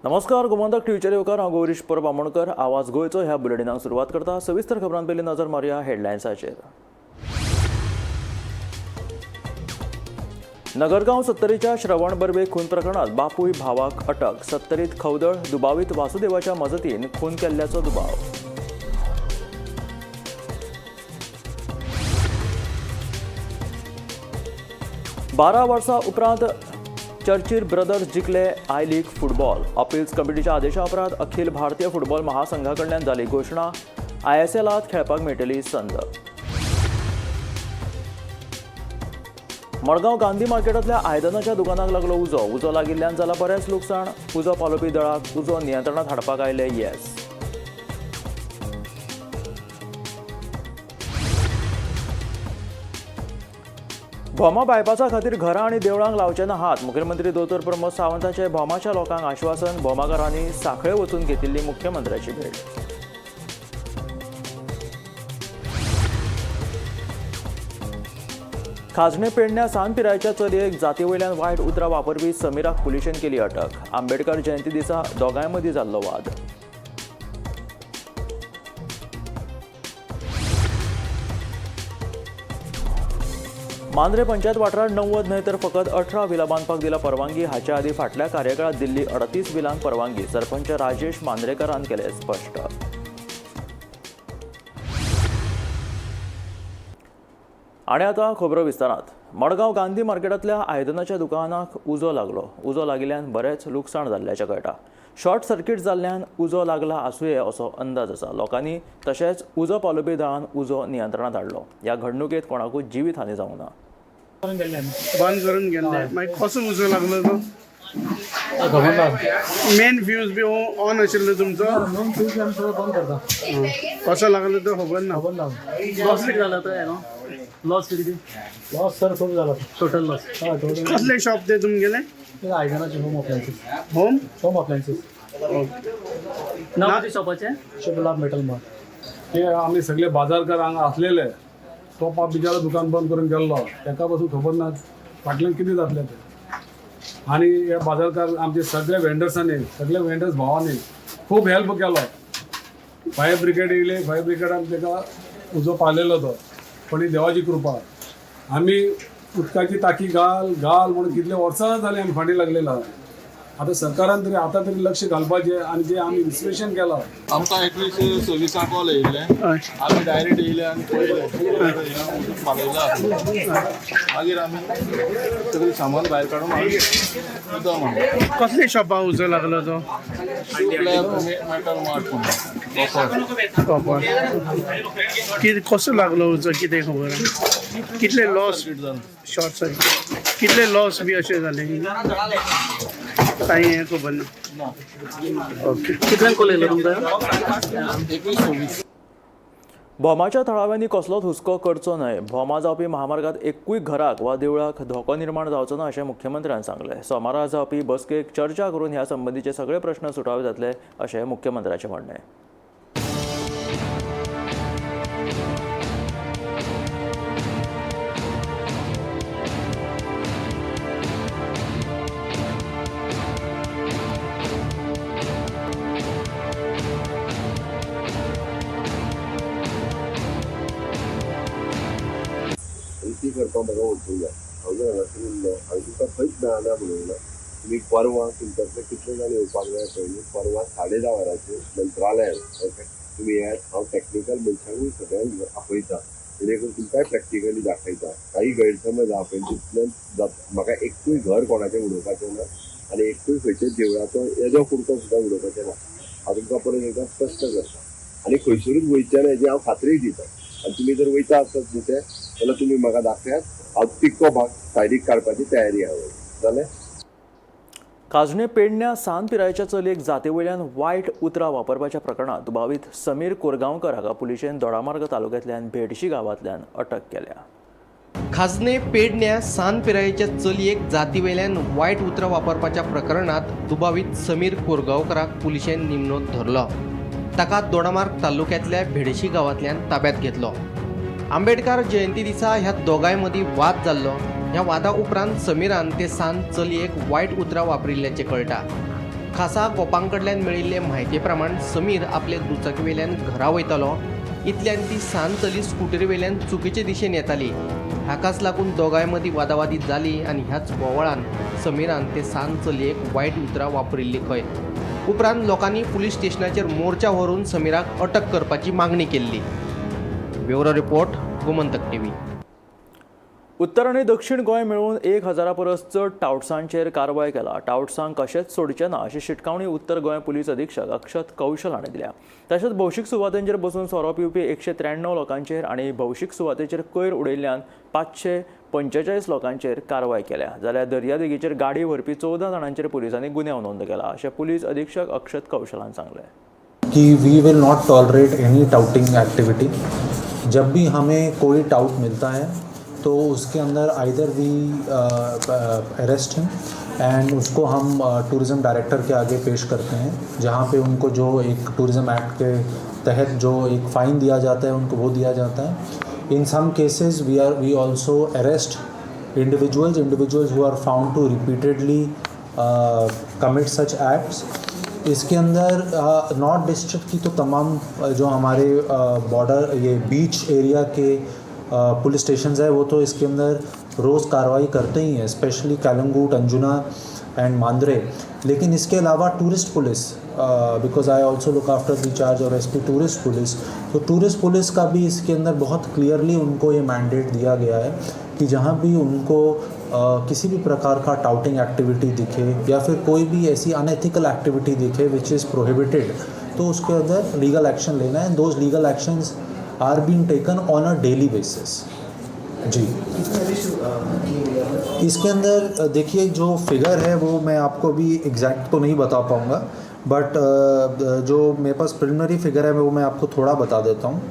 नमस्कार, गोमंतक टीव्हीचेर येवकार. हांव गौरीश परब आमोणकर. आवाज गोंयचो ह्या बुलेटिनाक सुरवात करता. सविस्तर खबरां पयलीं नजर मारुया हेडलायन्साचेर. नगरगांव सत्तरीच्या श्रवण बर्वे खून प्रकरणात बापूय भावाक अटक. सत्तरीत खवदळ. दुबावीत वासुदेवाच्या मजतीन खून केल्ल्याचो दुबाव. 12 वर्सां उपरांत चर्चिल ब्रदर्स जिखले I league फुटबॉल. अपिल्स कमिटीच्या आदेशा उपरांत अखिल भारतीय फुटबॉल महासंघा कडल्यान जाली घोशणा. आयएसएलात खेळपाक मेळटली संद. मडगांव गांधी मार्केटांतल्या आयदनाच्या दुकानाक लागलो उजो. उजो लागिल्ल्यान जाला बरेंच लुकसाण. उजो पालोवपी दळाक उजो नियंत्रणात हाडपाक आयले येस. भोमा बायपासा खातीर घरां आनी देवळांक लावचे ना हात. मुखेलमंत्री दोतोर प्रमोद सावंताचे भोमाच्या लोकांक आश्वासन. भोमाकारांनी सांखळे वचून घेतिल्ली मुख्यमंत्र्याची भेट. खाजणे पेडण्या सान पिरायेच्या चलयेक जाती वयल्यान वायट उतरां वापरपी समीराक पुलिशेन केली अटक. आंबेडकर जयंती दिसा दोगांय मदीं जाल्लो वाद. मांद्रे पंचायत वाठारात 90 न्हय तर फकत 18 विलां बांदपाक दिला परवानगी. हाच्या आदी फाटल्या कार्यकाळात दिल्ली 38 विलांक परवानगी. सरपंच राजेश मांद्रेकरान केले स्पश्ट. आनी आतां खबरो विस्तारात. मडगांव गांधी मार्केटांतल्या आयदनाच्या दुकानाक उजो लागलो. उजो लागिल्ल्यान बरेंच लुकसाण जाल्ल्याचें कळटा. शॉर्ट सर्किट जाल्ल्यान उजो लागला आसुये असो अंदाज आसा. लोकांनी तशेंच उजो पालोवपी दळान उजो नियंत्रणात हाडलो. ह्या घडणुकेत कोणाकूच जिवीत हानी जावंक ना. बंद करून गेल्ले. मागीर कसो उजो लागलो तो? खबर ना. मेन फ्यूज बी ऑन आशिल्लो तुमचो? मेन फ्यूज आमी सगळं बंद करता. कसो लागलो तो खबर ना? खबर ना. लॉस किती झाला तो? लॉस किती? लॉस सर खूप झाला. Total loss? हा, टोटल. कसले शॉप ते तुमगेले? आयदनाचे, home appliances. Home? Home appliances. नाव किती शॉपाचे? शुभ मेटल मार्ट. ते आमी सगळे बाजारकार हांगा आसलेले. तो पाप बिचारो दुकान बंद करून गेल्लो, ताका पासून खबर ना फाटल्यान कितें जातलें तें. आनी हे बाजारकार आमचे सगळे वेंडर्सांनी, सगळे वेंडर्स भावांनी खूब हेल्प केलो. फायर ब्रिगेड येयले, फायर ब्रिगेडान ताका उजो पालयलो तो. पण ही देवाची कृपा. आमी उदकाची टाकी घाल घाल म्हणून कितले वर्सां जालीं आमी फाटीं लागलेलो आहा. आतां सरकारान तरी आतां तरी लक्ष घालपाचें आनी जें आमी इन्स्पेक्शन केलां. आमकां एटलिस्ट सव्वीसांक कॉल येयल्ले. आमी डायरेक्ट येयले आनी पळयलें, उदक पालयलां आसलें. मागीर आमी सगळें सामान भायर काडून आमी उदक मारलें. कसले शॉपा उजो लागलो तो? मेटल मार्ट म्हणून. कॉपर. कितें, कसो लागलो उजो कितें खबर आहा? कितले लॉस? Short circuit. कितले लॉस बी अशें जालें कांय हें खबर ना? ओके. कितल्यांक कॉल येयलो तुमकां? 21:26. भोमाच्या थळाव्यांनी कसलोच हुस्को करचो न्हय. भोमा जावपी महामार्गात एकूय घराक वा देवळाक धोको निर्माण जावचो ना अशें मुख्यमंत्र्यान सांगलें. सोमारा जावपी बसकेक चर्चा करून ह्या संबंदीचे सगळे प्रश्न सुटावे जातले अशें मुख्यमंत्र्याचें म्हणणें. आनी ती करपाक म्हाका वचूंक जाय. हांव जर हांगासर उरलो, हांवें तुमकां खंयच मेळना म्हणूंक ना. तुमी परवां तुमच्यांतले कितले जाण येवपाक जाय पळय, परवां 10:30 वरांचेर मंत्रालयान, ओके, तुमी येयात. हांव टॅक्निकल मनशांकूय सगळ्यांक आपयता, जेणे करून तुमकांय प्रॅक्टिकली दाखयता. काही गैरसमज आहा पळय तितल्यान जाता. म्हाका एकूय घर कोणाचें उडोवपाचें ना आनी एकूय खंयच्याच देवळाचो येदो कुडको सुद्दां उडोवपाचें ना. हांव तुमकां परत एकदां स्पश्ट करता आनी खंयसरूच वयचें ना हेजी हांव खात्री दिता. आनी तुमी जर वयता आसत न्ही ते जाल्यार तुमी म्हाका दाखयात, हांव तिक्को भाग सायडीक काडपाची तयारी आहा. जालें. खाजणे पेडण्या सान पिरायेच्या चलयेक जातीवयल्यान वायट उतरां वापरपाच्या प्रकरणात दुबावीत समीर कोरगांवकर हाका पुलिशेन दोडामार्ग तालुक्यांतल्यान भेडशी गांवांतल्यान अटक केल्या. खाजणे पेडण्या सान पिरायेच्या चलयेक जातीवयल्यान वायट उतरां वापरपाच्या प्रकरणात दुबावीत समीर कोरगांवकराक पुलिशेन निमणो धरलो. ताका दोडामार्ग तालुक्यांतल्या भेडशी गांवांतल्यान ताब्यात घेतलो. आंबेडकर जयंती दिसा ह्या दोगांय मदीं वाद जाल्लो. ह्या वादा उपरांत समीरान ते सान चलयेक वायट उतरां वापरिल्ल्याचें कळटा. खासा गोपां कडल्यान मेळिल्ले म्हायती प्रमाण समीर आपले दुचाकीवेल्यान घरा वयतालो. इतल्यान ती सान चली स्कुटरीवेल्यान चुकीचे दिशेन येताली. हाकाच लागून दोगांय मदीं वादावादी जाली आनी ह्याच बोवाळान समीरान ते सान चलयेक वायट उतरां वापरिल्लीं खंय. उपरांत लोकांनी पुलीस स्टेशनाचेर मोर्चा व्हरून समीराक अटक करपाची मागणी केल्ली. Bureau report, Gomantak TV. उत्तर आनी दक्षिण गोंय मेळून 1000 परस चड टावट्सांचेर कारवाय केला. टावट्सांक कशेंच सोडचें ना अशी शिटकावणी उत्तर गोंय पुलीस अधीक्षक अक्षत कौशल हाणें दिल्या. तशेंच भौशीक सुवातेंचेर बसून सोरो पिवपी 193 लोकांचेर आनी भौशीक सुवातेचेर कोयर उडयल्ल्यान 545 लोकांचेर कारवाय केल्या. जाल्यार दर्यादेगेचेर गाडी व्हरपी 14 जाणांचेर पुलिसांनी गुन्यांव नोंद केला अशें पुलीस अधीक्षक अक्षत कौशलान सांगलें. कि we will not tolerate any touting activity. जब भी हमें कोई टाउट मिलता है तो उसके अंदर either we arrest him and उसको हम टूरिज़्म डायरेक्टर के आगे पेश करते हैं, जहाँ पे उनको जो एक टूरिज़्म एक्ट के तहत जो एक फ़ाइन दिया जाता है उनको वो दिया जाता है. In some cases we also arrest individuals who are found to repeatedly commit such acts. इसके अंदर नॉर्थ डिस्ट्रिक्ट की तो तमाम जो हमारे बॉर्डर ये बीच एरिया के पुलिस स्टेशंस है वो तो इसके अंदर रोज़ कार्रवाई करते ही हैं, स्पेशली कैलंगूट, अंजुना एंड मांद्रे. लेकिन इसके अलावा tourist police, because I also look after the charge of SP tourist police, तो टूरिस्ट पुलिस का भी इसके अंदर बहुत क्लियरली उनको ये मैंडेट दिया गया है कि जहाँ भी उनको किसी भी प्रकार का टाउटिंग एक्टिविटी दिखे या फिर कोई भी ऐसी अनएथिकल एक्टिविटी दिखे which is prohibited, तो उसके अंदर लीगल एक्शन लेना है. Those legal actions are being taken on a daily basis. जी, इसके अंदर देखिए जो फिगर है वो मैं आपको अभी एग्जैक्ट तो नहीं बता पाऊँगा, बट जो मेरे पास प्रिलिमिनरी फिगर है वो मैं आपको थोड़ा बता देता हूँ.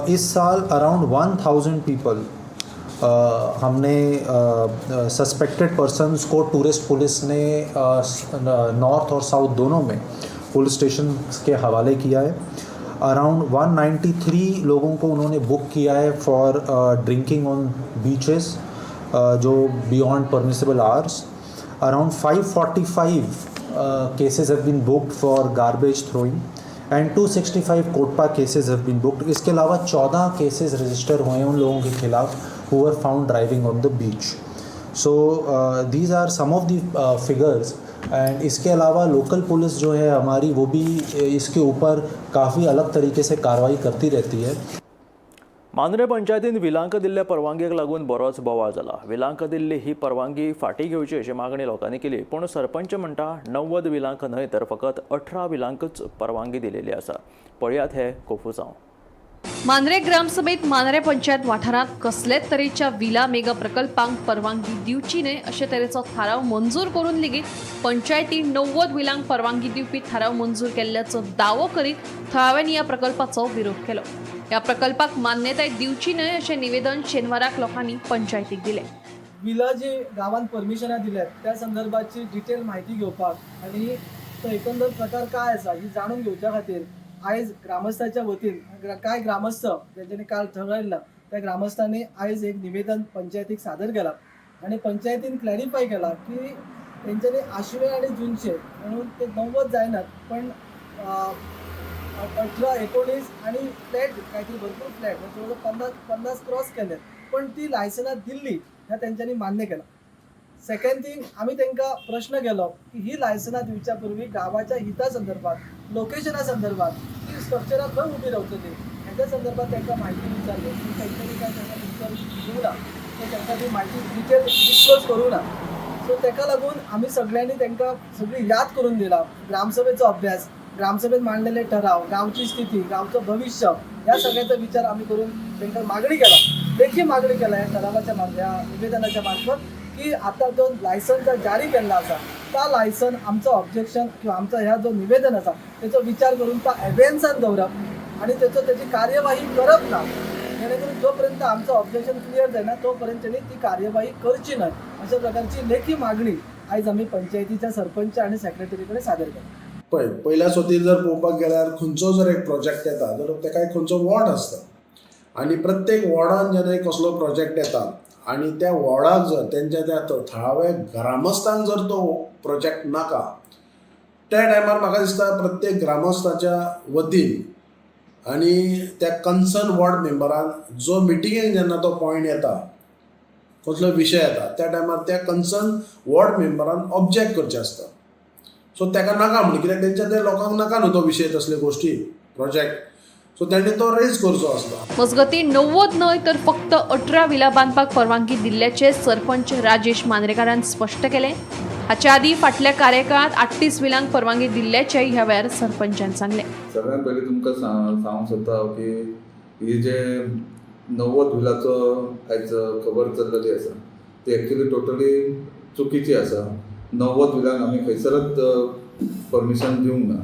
इस साल अराउंड 1000 पीपल हमने सस्पेक्टेड पर्सन्स को टूरिस्ट पुलिस ने नॉर्थ और साउथ दोनों में पुलिस स्टेशन के हवाले किया है. अराउंड 193 लोगों को उन्होंने बुक किया है फॉर ड्रिंकिंग ऑन बीचेस जो beyond permissible hours. Around 545 cases have been booked for garbage throwing and 265 COTPA cases have been booked. इसके अलावा 14 केसेस रजिस्टर हुए हैं उन लोगों के खिलाफ who were found driving on the beach. So these are some of the figures and इसके अलावा local police जो है हमारी वो भी इसके ऊपर काफ़ी अलग तरीके से कार्रवाई करती रहती है. मांद्रे पंचायतीन विलांक दिल्ल्या परवानगेक लागून बरोच बोवाळ जाला. विलांक दिल्ली ही परवानगी फाटीं घेवची अशी मागणी लोकांनी केली, पूण सरपंच म्हणटा 90 विलांक न्हय तर फकत 18 विलांकच परवानगी दिलेली आसा. पळयात हे कोफुसांव. मांद्रे ग्रामसभेत मांद्रे पंचायत वाठारांत कसलेच तरेच्या विला मेगा प्रकल्पांक परवानगी दिवची न्हय अशे तरेचो थाराव मंजूर करून लेगीत पंचायतीन 90 विलांक परवानगी दिवपी थाराव मंजूर केल्ल्याचो दावो करीत थळाव्यांनी ह्या प्रकल्पाचो विरोध केलो. ह्या प्रकल्पाक मान्यताय दिवची न्हय अशें निवेदन शेनवाराक लोकांनी पंचायतीक दिलें. विला जी गांवांत परमिशनां दिल्यात त्या संदर्भाची डिटेल म्हायती घेवपाक आनी तो एकंदर प्रकार काय आसा ही जाणून घेवच्या खातीर आयज ग्रामस्थाच्या वतीन कांय ग्रामस्थ जेंच्यांनी काल ठरयल्लां त्या ग्रामस्थांनी आयज एक निवेदन पंचायतीक सादर केलां आनी पंचायतीन क्लॅरिफाय केलां की तेंच्यांनी आशवे आनी जुनशे म्हणून ते 90 जायनात, पण 18 19 आनी फ्लॅट कांयतरी भरपूर फ्लॅट म्हणजे जवळ 50 क्रॉस केले, पण ती लायसनां दिल्ली ह्या तेंच्यांनी मान्य केलां. सेकंड थिंग, आमी तांकां प्रश्न केलो की ही लायसनां दिवच्या पूर्वी गांवाच्या हिता संदर्भात, लोकेशना संदर्भात ती स्ट्रक्चरां खंय उबी रावतली हेच्या संदर्भात तांकां म्हायती विचारली, पूण तेंच्यांनी काय तांकां उत्तर दिवंक ना, सो तांकां ती म्हायती डिटेल डिस्क्लोज करूंक ना. सो ताका लागून आमी सगळ्यांनी तांकां सगळी याद करून दिला ग्रामसभेचो अभ्यास, ग्रामसभेत मांडलेले ठराव, गांवची स्थिती, गांवचो भविश्य ह्या सगळ्याचा विचार आमी करून तांकां मागणी केला, लेखी मागणी केला ह्या ठरावाच्या ह्या निवेदनाच्या मार्फत की आतां जो लायसन जारी केल्लो आसा त्या लायसन आमचो ऑब्जेक्शन किंवा आमचो ह्या जो निवेदन आसा तेचो विचार करून तो एबेन्सान दवरप आनी तेचो तेची कार्यवाही करप ना, जेणे करून जोपर्यंत आमचो ऑब्जेक्शन क्लियर जायना तोपर्यंत तेणी ती कार्यवाही करची न्हय अशा प्रकारची लेखी मागणी आयज आमी पंचायतीच्या सरपंच आनी सेक्रेटरी कडेन सादर केला. पळय, पयल्या सोतीर जर पळोवपाक गेल्यार खंयचो जर एक प्रोजेक्ट येता जाल्यार तेका एक खंयचो वॉर्ड आसता आनी प्रत्येक वॉर्डान जेन्ना एक कसलो प्रोजेक्ट येता आनी त्या वॉर्डाक जर तेंच्या त्या थळाव्या ग्रामस्थांक जर तो प्रोजेक्ट नाका त्या टायमार म्हाका दिसता प्रत्येक ग्रामस्थाच्या वतीन आनी त्या कन्सर्न वॉर्ड मेंबरान जो मिटिंगेक जेन्ना तो पॉयंट येता, कसलो विशय येता, त्या टायमार त्या कन्सर्न वॉर्ड मेंबरान ऑब्जेक्ट करचें आसता. सो ताका नाका म्हणून, कित्याक तेंच्या त्या लोकांक नाका न्हू तो विशय, तसले गोश्टी प्रोजेक्ट, सो ताणें तो रेज करचो आसता. मजगतीं 90 न्हय तर फक्त 18 विला बांदपाक परवानगी दिल्ल्याचे सरपंच राजेश मांद्रेकारान स्पश्ट केलें. हाच्या आदीं फाटल्या कार्यकाळांत 38 विलांक परवानगी दिल्ल्याचें ह्या वेळार सरपंचान सांगलें. सगळ्यात पयलीं तुमकां सांगूंक सोदता की ही जे 90 विलाचो आयज खबर चल्लेली आसा ती एक्चुली टोटली चुकीची आसा. 90 विलांक आमी खंयसरच परमिशन दिवंक ना.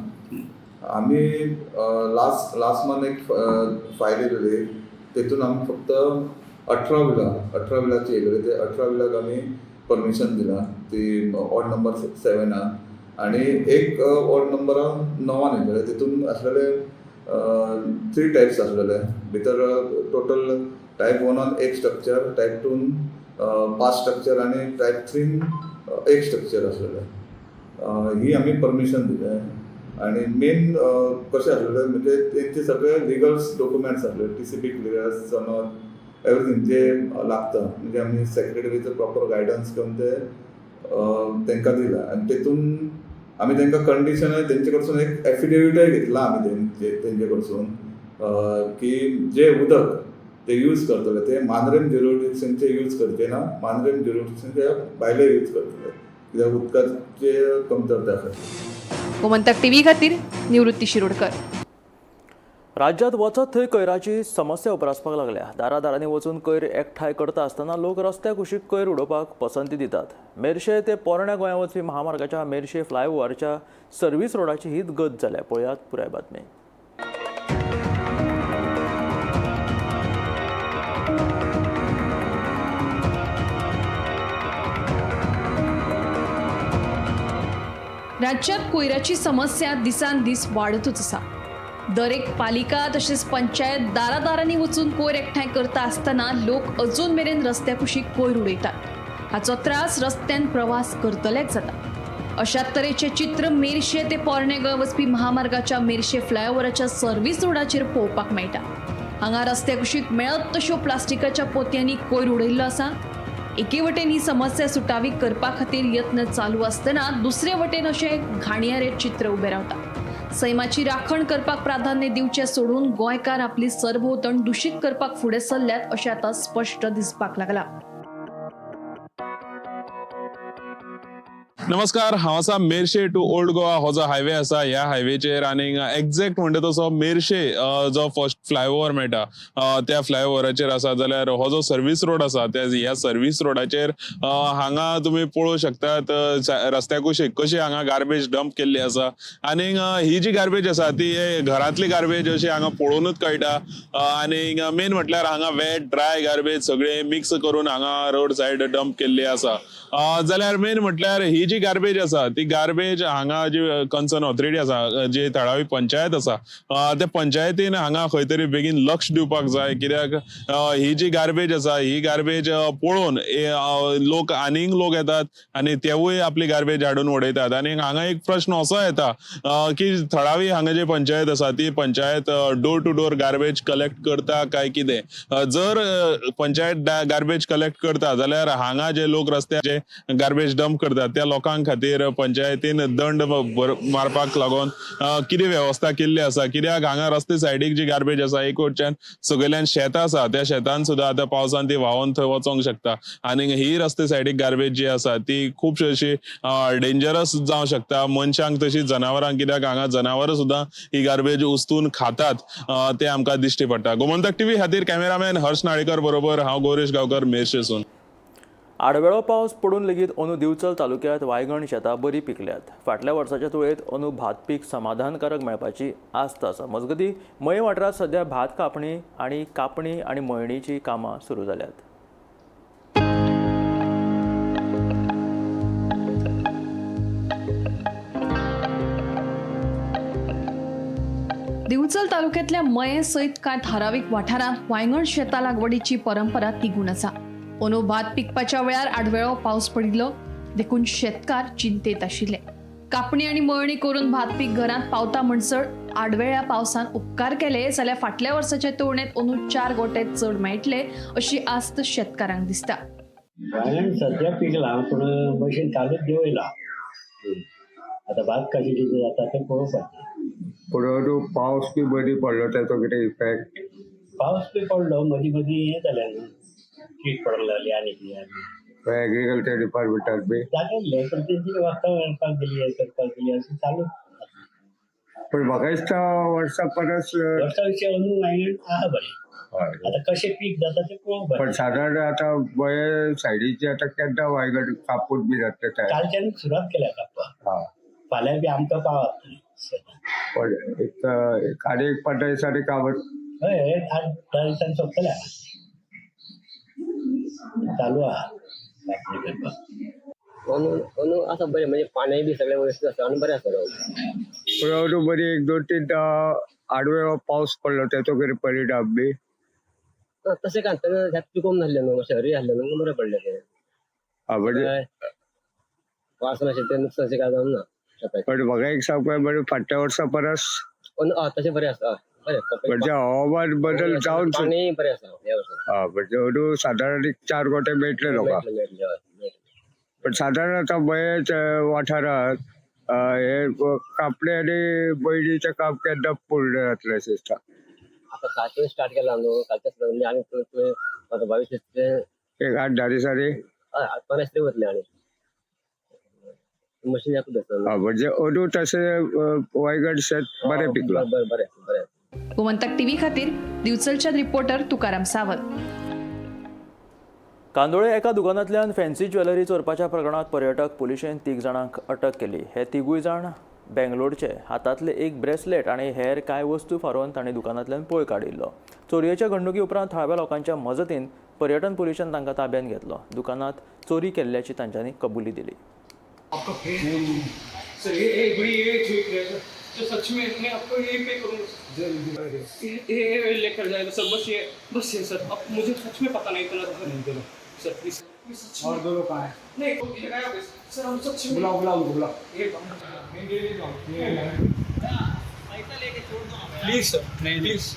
आमी लास्ट मंथ एक फायल येयलेली, तेतून आमी फक्त 18 विलाची येयलेली, ते 18 विलाक आमी परमिशन दिलां ती वॉर्ड नंबर 7 आनी एक वॉर्ड नंबरान 9 येयलेले. तेतून आसलेले 3 टायप्स आसलेले भितर, टोटल टायप 1 एक स्ट्रक्चर, टायप 2 5 स्ट्रक्चर आनी टायप 3 एक स्ट्रक्चर आसलेले. ही आमी परमिशन दिले. आनी मेन कशें आसलेलें म्हणजे तेंचे सगळे लिगल्स डॉक्युमेंट्स आसले, TCP clearance समज एवरीथींग जे लागता, म्हणजे आमी सेक्रेटरीचो प्रॉपर गायडन्स घेवन ते तांकां दिला. आनी तेतून आमी तांकां कंडिशनय तेंचे कडसून एक एफिडेविटय घेतला आमी तेंचे कडसून की जे उदक ते यूज करतले ते मांद्रेम ज्युरिडिक्शनचे यूज करचे ना, मांद्रेम ज्युरिडिक्शनचे भायले यूज करतले, कित्याक उदकाचे कमतरता खातीर. गोमंतक टीव्ही खातीर निवृत्ती शिरोडकर. राज्यात वचत थंय कोयराची समस्या उप्रासपाक लागल्या. दारादारांनी वचून कोयर एकठांय करता आसतना लोक रस्त्या कुशीक कोयर उडोवपाक पसंती दितात. मेरशे ते पोरण्या गोंया वचपी महामार्गाच्या मेरशे फ्लायओव्हरच्या सर्व्हिस रोडाची हीच गत जाल्या. पळयात पुराय बातमी. राज्यात कोयराची समस्या दिसान दीस वाडतूच आसा. दरेक पालिका तशेंच पंचायत दारादारांनी वचून कोयर एकठांय करता आसतना लोक अजून मेरेन रस्त्या कुशीक कोयर उडयतात. हाचो त्रास रस्त्यान प्रवास करतलेच जाता. अशा तरेचें चित्र मेरशे ते पोरणे गोंय वचपी महामार्गाच्या मेरशे फ्लायओव्हराच्या सर्व्हिस रोडाचेर पळोवपाक मेळटा. हांगा रस्त्या कुशीक मेळत तश्यो प्लास्टिकाच्या पोतयांनी कोयर उडयल्लो आसा. एके वटेन ही समस्या सुटावी करपा खातीर यत्न चालू आसतना दुसरे वटेन अशें घाणयारें चित्र उबें रावता. सैमाची राखण करपाक प्राधान्य दिवचें सोडून गोंयकार आपली सरभोंवतण दुशीत करपाक फुडें सरल्यात अशें आतां स्पश्ट दिसपाक लागलां. नमस्कार, हांव आसा मेरशे टू ओल्ड गोवा हो जो हायवे आसा ह्या हायवेचेर आनी एग्जॅक्ट म्हणटा तसो मेरशे जो फर्स्ट फ्लायओव्हर मेळटा त्या फ्लायओव्हराचेर आसा. जाल्यार हो जो सर्वीस रोड आसा त्या ह्या सर्वीस रोडाचेर हांगा तुमी पळोवंक शकतात रस्त्या कुशीक कशी हांगा गार्बेज डंप केल्ली आसा आनी ही जी गार्बेज आसा ती घरांतली गार्बेज अशी हांगा पळोवनूच कळटा. आनी मेन म्हटल्यार हांगा वेट ड्राय गार्बेज सगळे मिक्स करून हांगा रोड सायड डंप केल्ली आसा. जाल्यार मेन म्हटल्यार ही जी गार्बेज आसा ती गार्बेज हांगा जी कन्सर्न ऑथॉरिटी आसा, जी थळावी पंचायत आसा त्या पंचायतीन हांगा खंय तरी बेगीन लक्ष दिवपाक जाय. कित्याक ही जी गार्बेज आसा ही गार्बेज पळोवन लोक आनीक लोक येतात आनी तेवूय आपली गार्बेज हाडून उडयतात. आनी हांगा एक प्रश्न असो येता की थळावी हांगा जी पंचायत आसा ती panchayat door to door garbage collect करता काय कितें. जर पंचायत गार्बेज कलेक्ट करता जाल्यार हांगा जे लोक रस्त्याचे गार्बेज डंप करतात त्या लोकांक खातीर पंचायतीन दंड मारपाक लागून कितें वेवस्था केल्ली आसा. कित्याक हांगा रस्ते सायडीक जी गार्बेज आसा एक वटच्यान सगळ्यान शेत आसा त्या शेतान सुद्दां आतां पावसान ती व्हांवून थंय वचोंक शकता आनी ही रस्ते सायडीक गार्बेज जी आसा ती खुबशी अशी डेंजरस जावं शकता मनशांक तशीच जनावरांक. कित्याक हांगा जनावरां सुद्दां ही गार्बेज उस्तून खातात ते आमकां दिश्टी पडटा. गोमंतक टीव्ही खातीर कॅमेरामॅन हर्ष नाळेकर बरोबर हांव गौरेश गांवकर, मेरशेसून. आडवेळो पावस पडून लेगीत अंदू दिवचल तालुक्यांत वायगण शेतां बरी पिकल्यात. फाटल्या वर्साच्या तुळेंत अंदू भात पीक समाधानकारक मेळपाची आस्त आसा. मजगतीं मये वाठारांत सध्या भात कापणी आनी मळणीचीं कामां सुरू जाल्यात. दिवचल तालुक्यांतल्या मये सयत कांय थारावीक वाठारांत वायंगण शेतां लागवडीची परंपरा तिगून आसा. अंदू भात पिकपाच्या वेळार आडवेळो पावस पडिल्लो देखून शेतकार चिंतेत आशिल्ले. कापणी आनी मळणी करून भात पीक घरांत पावता म्हणसर आडवेळ्या पावसान उपकार केले जाल्यार फाटल्या वर्साच्या तुळनेत अंदू 4 गोटे चड मेळटले अशी आस्त शेतकारांक दिसता. वांयगण सद्या पिकलां पूण मशीन कालूच देंवयलां. आतां भात कशें कितें जाता तें पळोवपाचें. पूण अंदू पावस बी मदीं पडलो ताचो कितें इफेक्ट? पावस बी पडलो मदीं मदीं हें जालें न्हू, कीट पडूंक लागली आनी कितें आनी एग्रीकल्चर डिपार्टमेंटान बी जागयल्लें पण तेंची वखदां मेळपाक गेली हें करपाक गेली अशें चालू. पूण म्हाका दिसता वर्सा परस वर्सा विशीं अंदू वांयगण आहा बरें. आतां कशें पीक जाता तें पळोवपाचें. पण सादारण आतां बरे सायडीचे आतां केन्ना वांयगण कापून बी जातलें तयार? कालच्यान सुरवात केल्या कापपाक, फाल्यां बी आमकां पावत. पण एक आनी एक 15 दिसांनी कामत. हय, 8-10 दिसांनी सोंपतलें, चालू आहा कापणी करपाक. अंदू आसा बरें, म्हणजे पाणी बी सगळें व्यवस्थीत आसा आनी बरें आसा. पूण अंदू मदीं 1-2-3 आडवे पावस पडलो ताचो कितें परिणाम बी? तशें काय तेन्ना ह्यात पिकोवंक नासलें न्हू, मातशें हरी आसलें न्हू, बरें पडलें तें. म्हणजे पावस मातशें तें नुकसान अशें काय जावंक ना शेताचें. पण म्हाका एक सांगपाक बरें फाटल्या वर्सा परस तशें बरें आसा, बरें. म्हणजे हवामान बदल जावन पाणी बरें आसा ह्या वर्सा. म्हणजे अंदू सादारण एक 4 गोटे मेळटले लोकांक. पण सादारण आतां मयेंच वाठारांत हे कापणे आनी बयणीचें काम केन्ना पूर्ण जातलें अशें दिसता? आतां कालच्यान स्टार्ट केलां न्हू, कालच्यान आनी आतां 22 एक 8-10 दिसांनी 8-15 तरी वतलें आनी मशीन एकूच आसा. म्हणजे अंदू तशें वांयगण शेत बरें पिकलां. बरें बरें बरें. गोमंतक टीव्ही खातीर दिवचलच्या रिपोर्टर तुकाराम सावंत. कांदोळे एका दुकानांतल्यान फॅन्सी ज्वेलरी चोरपाच्या प्रकरणांत पर्यटक पुलिशेन 3 जाणांक अटक केली. हे 3 जाण बेंगलोरचे. हातांतले एक ब्रेसलेट आनी हेर कांय वस्तू फारोवन तांणी दुकानांतल्यान पळ काडिल्लो. चोरयेच्या घडणुकी उपरांत थळाव्या लोकांच्या मजतीन पर्यटन पुलिशेन तांकां ताब्यांत घेतलो. दुकानांत चोरी केल्ल्याची तांच्यांनी कबुली दिली. सर ये ठीक है सर, सच में मैं आपको ये पे करूँगा, ये लेकर जाएगा सर, बस ये सर, अब मुझे सच में पता नहीं इतना सर, सर प्लीज। और 2 लोग कहाँ हैं? नहीं सर, हम सच में बुलाओ बुलाओ उनको, बुलाओ। प्लीज सर, नहीं प्लीज।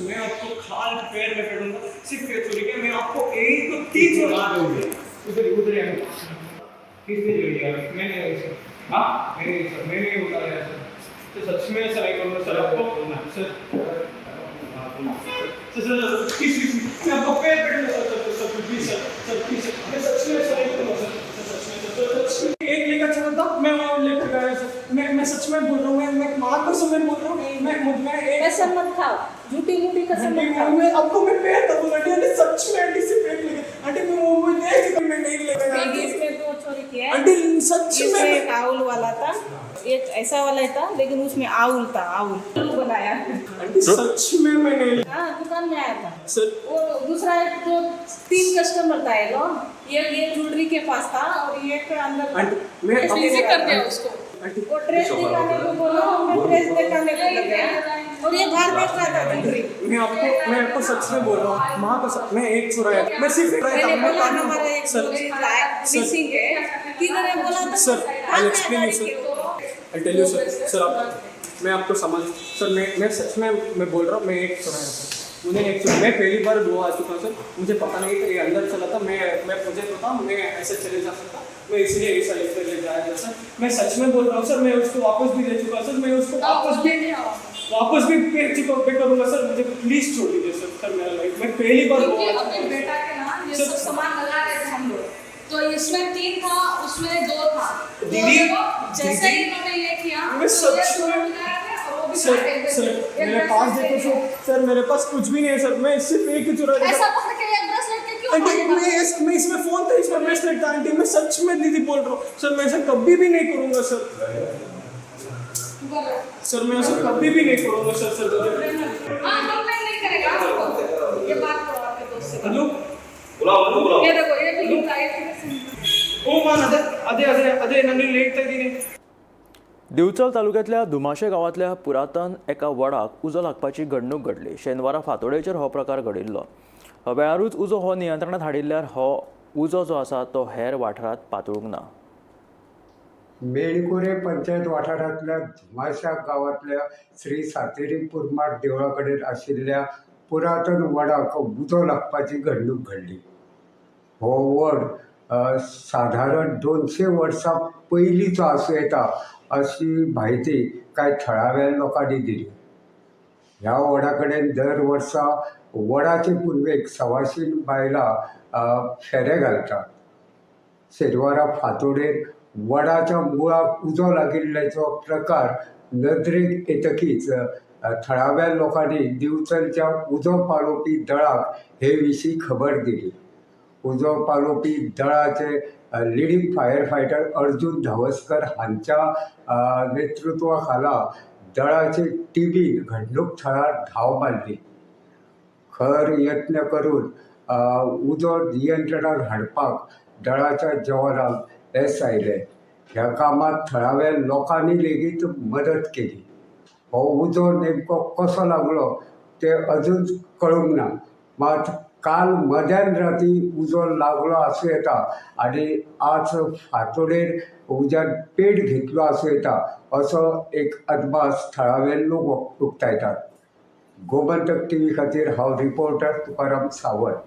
मैं आपको खाल पैर में करूँगा सिर्फ ये चोरी के, मैं आपको 1-3 उधर उधर किसने चोरी किया? मैंने सर, हाँ मैंने सर, मैंने ही उतारा सर, तो सच में ऐसा नहीं करूँगा सर आपको सर। सर सर प्लीज मैं आपको पैर पकड़ूंगा sir, sir sir please sir, sir please sir, मैं सच में ऐसा नहीं करूँगा सर, सच में सर, सच में एक लेकर चला था मैं, वहाँ लेकर गया सर, मैं सच में बोल रहा हूँ, मैं माँ कसम में बोल रहा हूँ, मैं एक कसम मत खाओ, झूठी मूठी कसम मत खाओ। मैं आपको मैं पैर दबूंगा आंटी, आंटी सच में आंटी से पैर लेके आंटी मैं वो नहीं, मैं नहीं लेकर आंटी। इसमें 2 चोरी किया है आंटी, सच में। एक आउल वाला था, एक ऐसा वाला था, लेकिन उसमें आउल था, आउल बनाया आंटी, सच में मैं नहीं। हाँ दुकान में आया था सर। वो दूसरा एक 2-3 कस्टमर था ये लोग, ये ज्वेलरी के पास था और ये के अंदर मैं कर दिया उसको। वो ड्रेस दिखाने को बोला, मैं ड्रेस दिखाने को गया और ये बाहर देख रहा था ज्वेलरी। मैं आपको सच में बोल रहा हूँ, माँ कसम मैं एक चुराया, मैं सिर्फ मैंने बोला हमारा एक मिसिंग है, किधर है बोला तो sir, I explain you sir, I tell you sir, sir आप मैं आपको समझ सर, मैं सच में मैं बोल रहा हूँ, मैं एक चुराया सर, मुझे एक चुरा, मैं पहली बार गोवा आ चुका हूँ सर, मुझे पता नहीं था ये अंदर चला था, मैं मुझे पता मैं ऐसे चले जा सकता, मैं इसलिए ऐसा लेकर ले जाया था सर, मैं सच में बोल रहा हूँ सर, मैं उसको वापस भी दे चुका सर, मैं उसको वापस भी पे करूँगा सर, मुझे प्लीज़ छोड़ दीजिए सर, सर मेरा लाइफ मैं पहली बार गोवा अपने बेटा के ना ये सब सामान लगा रहे थे हम लोग, तो इसमें 3 था उसमें 2 था दीदी, जैसे ही इन्होंने ये किया मैं सच में सर सर मेरे पास देखो सर, सर मेरे पास कुछ भी नहीं है सर, मैं सिर्फ एक ही चुरा ऐसा पकड़ के एक ब्रेसलेट के क्यों? आंटी मैं इसमें फोन था, इसमें ब्रेसलेट था आंटी, मैं सच में दीदी बोल रहा हूँ सर, मैं ऐसा कभी भी नहीं करूँगा सर, सर मैं ऐसा कभी भी नहीं करूँगा सर, सर हाँ कंप्लेन नहीं करेगा ये बात करो आपके दोस्त से। हेलो बुलाओ बुलाओ, ये देखो ये भी ओ मान अदे अदे अदे अदे नन्ही लेट तक नहीं। दिवचल तालुक्यांतल्या धुमाशे गांवांतल्या पुरातन एका वडाक उजो लागपाची घडणूक घडली. शेनवारा फांतोडेचेर हो प्रकार घडिल्लो. वेळारूच उजो हो नियंत्रणांत हाडिल्ल्यार हो उजो जो आसा तो हेर वाठारांत पातळूंक ना. मेणकुरे पंचायत वाठारांतल्या धुमाशा गांवांतल्या श्री सातेरी पुरमाट देवळा कडेन आशिल्ल्या पुरातन वडाक उजो लागपाची घडणूक घडली. हो वड साधारण 200 वर्सां पयलींचो आसूं येता अशी म्हायती कांय थळाव्या लोकांनी दिली. ह्या वडा कडेन दर वर्सा वडाचे पुनवेक सवाशीण बायलां फेरे घालतात. शेनवारा फांतोडेर वडाच्या मुळाक उजो लागिल्ल्याचो प्रकार नदरेक येतकीच थळाव्या लोकांनी दिवचलच्या उजो पालोवपी दळाक हे विशीं खबर दिली. उजो पालोवपी दळाचे leading fire fighter Arjun Dhavaskar हांच्या नेतृत्वा खाला दळाचे टिमीन घडणूक थळार धांव मारली. खर यत्न करून उजो नियंत्रणात हाडपाक दळाच्या जवानांक येस आयलें. ह्या कामांत थळाव्या लोकांनी लेगीत मदत केली. हो उजो नेमको कसो लागलो तें अजून कळूंक ना. मात काल मध्यान राती उजो लागलो आसूं येता आनी आज फांतोडेर उज्यान पेट घेतलो आसूं येता असो एक अदमास थळावे लोक उक्तायतात. गोमंतक टीव्ही खातीर हांव रिपोर्टर तुकाराम सावंत.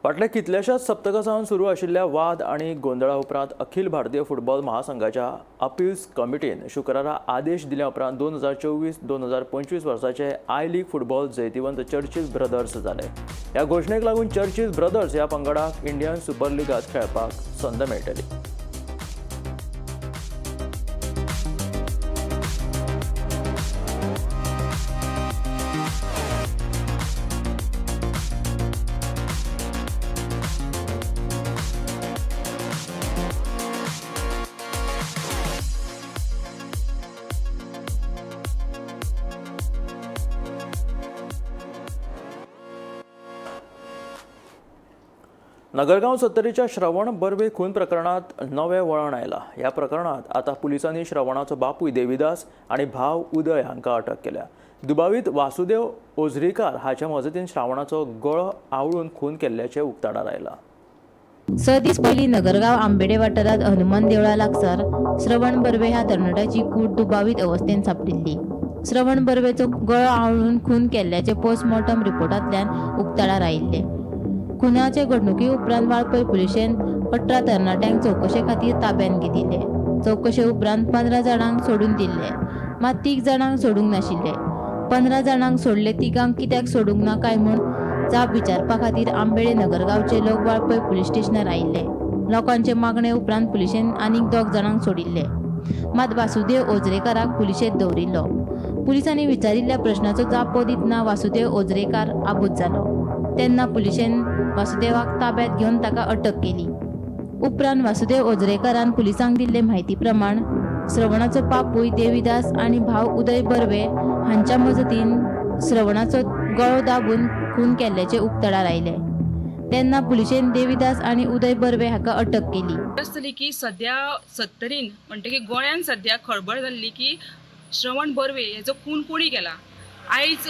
फाटल्या कितल्याशाच सप्तकां सावन सुरू आशिल्ल्या वाद आनी गोंदळा उपरांत अखिल भारतीय फुटबॉल महासंघाच्या अपिल्स कमिटीन शुक्रारा आदेश दिल्या उपरांत 2024-2025 वर्साचे I league football जैतिवंत चर्चिल ब्रदर्स जाले. ह्या घोशणेक लागून चर्चिल ब्रदर्स ह्या पंगडाक इंडियन सुपर लिगांत खेळपाक संद मेळटली. नगरगांव सत्तरीच्या श्रवण बर्वे खून प्रकरणात नवें वळण आयलां. ह्या प्रकरणात आतां पुलिसांनी श्रवणाचो बापूय देवीदास आनी भाव उदय हांकां अटक केल्या. दुबावीत वासुदेव ओझरीकार हाच्या मजतीन श्रावणाचो गळो आवळून खून केल्ल्याचें उक्ताडार आयलां. 6 दीस पयलीं नगरगांव आंबेडे वाठारांत हनुमान देवळा लागसार श्रवण बर्वे ह्या तरणाट्याची कूड दुबावीत अवस्थेंत सांपडिल्ली. श्रवण बर्वेचो गळो आवळून खून केल्ल्याचें पोस्टमॉर्टम रिपोर्टांतल्यान उक्ताडार आयिल्लें. खुनाचे घडणुके उपरांत वाळपय पुलिशेन 18 तरणाट्यांक चवकशे खातीर ताब्यांत घेतिल्ले. चवकशे उपरांत 15 जाणांक सोडून दिल्ले, मात 3 जाणांक सोडूंक नाशिल्ले. 15 जाणांक सोडले, 3 कित्याक सोडूंक ना काय म्हूण जाप विचारपा खातीर आंबेडे नगरगांवचे लोक वाळपय पुलीस स्टेशनार आयिल्ले. लोकांचे मागणे उपरांत पुलिशेन आनीक 2 जाणांक सोडिल्ले, मात वासुदेव ओझरेकाराक पुलिशेंत दवरिल्लो. पुलिसांनी विचारिल्ल्या प्रश्नाचो जापो दितना वासुदेव ओझरेकार आबूज जालो. तेन्ना पुलिशेन वासुदेवाक ताब्यात घेवन ताका अटक केली. उपरांत वासुदेव ओझरेकारान पुलिसांक दिल्ले म्हायती प्रमाण श्रवणाचो बापूय देवीदास आनी भाव उदय बर्वे हांच्या मजतीन श्रवणाचो गळो दाबून खून केल्ल्याचें उक्ताडार आयलें. तेन्ना पुलिशेन देवीदास आनी उदय बर्वे हाका अटक केली. आसतली की सद्या सत्तरीन म्हणटकीर गोंयांत सद्या खळबळ जाल्ली की श्रवण बर्वे हेजो खून कोणी केला. आयज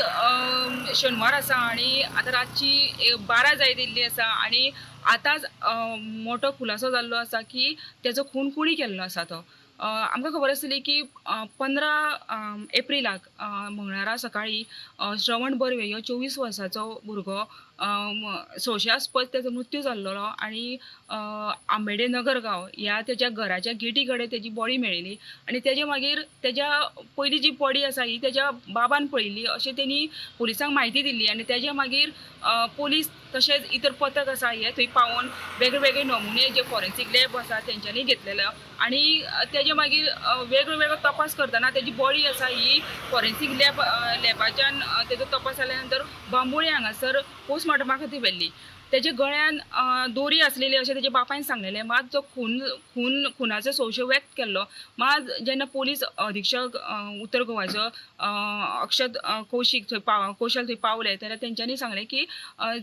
शेनवार आसा आनी आतां रातची 12 जायत येयल्ली आसा आनी आतांच मोटो खुलासो जाल्लो आसा की तेजो खून कोणी केल्लो आसा तो. आमकां खबर आसतली की 15 एप्रिलाक मंगळारा सकाळी श्रवण बर्वे हो 24 वर्साचो भुरगो संशयास्पद तेजो मृत्यू जाल्लो आनी आंबेडे नगरगांव ह्या तेज्या घराच्या गेटी कडेन तेजी बॉडी मेळिल्ली आनी तेजे मागीर तेज्या पयली जी बॉडी आसा ही तेज्या बाबान पळयल्ली अशें तेणी पुलिसांक म्हायती दिल्ली आनी तेज्या मागीर पोलीस तशेंच इतर पथक आसा हे थंय पावोवन वेगळे वेगळे नमुने जे फॉरेन्सीक लॅब आसा तेंच्यांनी घेतलेले आनी तेजे मागीर वेगळो वेगळो तपास करतना तेजी बॉडी आसा ही फॉरेन्सीक लॅबाच्यान तेजो तपास जाल्या नंतर बांबोळे हांगासर पोस्टमॉर्टमा खातीर व्हेल्ली. तेजे गळ्यान दोरी आसलेली अशें तेजे बापायन सांगलेलें. मात जो खून खून खुनाचो संशय व्यक्त केल्लो, मात जेन्ना पोलीस अधीक्षक उत्तर गोवाचो अक्षत कौशीक थंय कौशल थंय पावले तेन्ना तेंच्यांनी सांगलें की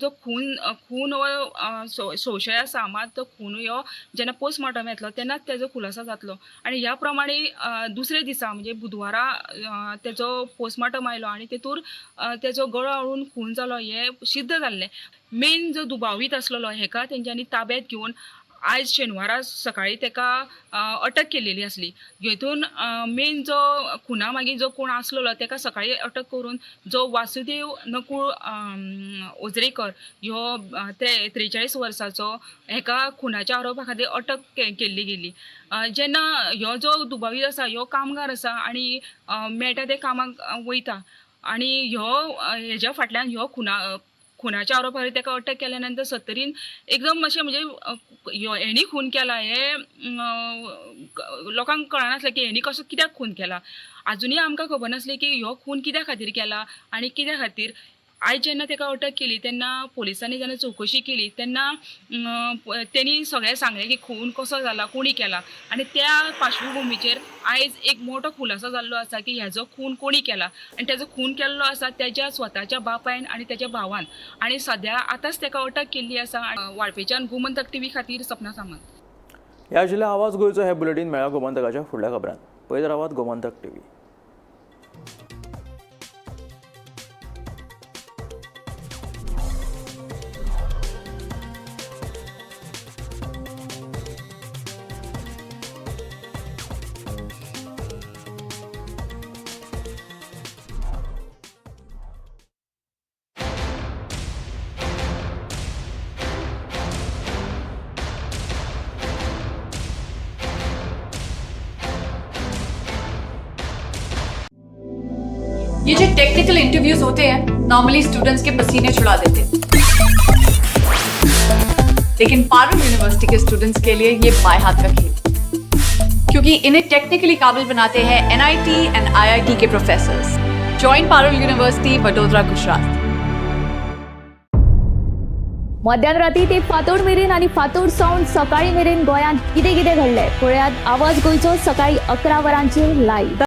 जो खून खून हो संशय आसा, मात तो खून हो जेन्ना पोस्टमॉर्टम येतलो तेन्नाच तेजो खुलासा जातलो. आनी ह्या प्रमाणे दुसरे दिसा म्हणजे बुधवारा तेजो पोस्टमॉर्टम आयलो आनी तेतूर तेजो गळो आवळून खून जालो हें सिद्ध जाल्लें. मेन जो दुबावीत आसलेलो हेका तेंच्यांनी ताब्यात घेवन आयज शेनवारा सकाळी तेका अटक केलेली आसली. हेतून मेन जो खुना मागीर जो कोण आसलेलो तेका सकाळी अटक करून जो वासुदेव नकूळ ओजरेकर ह्यो 43 वर्साचो हेका खुनाच्या आरोपा खातीर अटक केल्ली गेली. जेन्ना ह्यो जो दुबावीत आसा ह्यो कामगार आसा आनी मेळटा ते कामाक वयता आनी ह्यो हेज्या फाटल्यान ह्यो खुनाच्या आरोपा खातीर तेका अटक केल्या नंतर सत्तरीन एकदम अशें म्हणजे हेणी खून केला हें लोकांक कळनासलें की हेणी कसो कित्याक खून केला. आजुनूय आमकां खबर नासलें की ह्यो खून कित्या खातीर केला आनी कित्या खातीर. आयज जेन्ना तेका अटक केली तेन्ना पोलिसांनी जेन्ना चवकशी केली तेन्ना तेणी सगळें सांगलें की खून कसो जाला, कोणी केला. आनी त्या पार्श्वभुमीचेर आयज एक मोठो खुलासो जाल्लो आसा की हेजो खून कोणी केला आनी तेजो खून केल्लो आसा तेज्या स्वताच्या बापायन आनी तेज्या भावान. आनी सद्या आतांच तेका अटक केल्ली आसा. वाळपेच्यान गोमंतक टीव्ही खातीर सपना सामंत. ह्या जिल्ल्या आवाज गोंयचो हे बुलेटीन मेळ्ळा गोमंतकाच्या फुडल्या खबरांत. पळयत रावात गोमंतक टीव्ही. ये जो टेक्निकल इंटरव्यूज होते हैं नॉर्मली स्टूडेंट्स के पसीने छुड़ा देते हैं, लेकिन Parul university K students K लिए ये बाएं हाथ का खेल, क्योंकि इन्हें टेक्निकली काबिल बनाते हैं NIT and IIT K professors. Join Parul university, Vadodara, Gujarat. मध्यान राती ते फांतोड मेरेन आनी फांतोड सावन सकाळी मेरेन गोंयांत कितें कितें घडलें पळयात आवाज गोंयचो सकाळी 11 वरांचेर लायव्ह.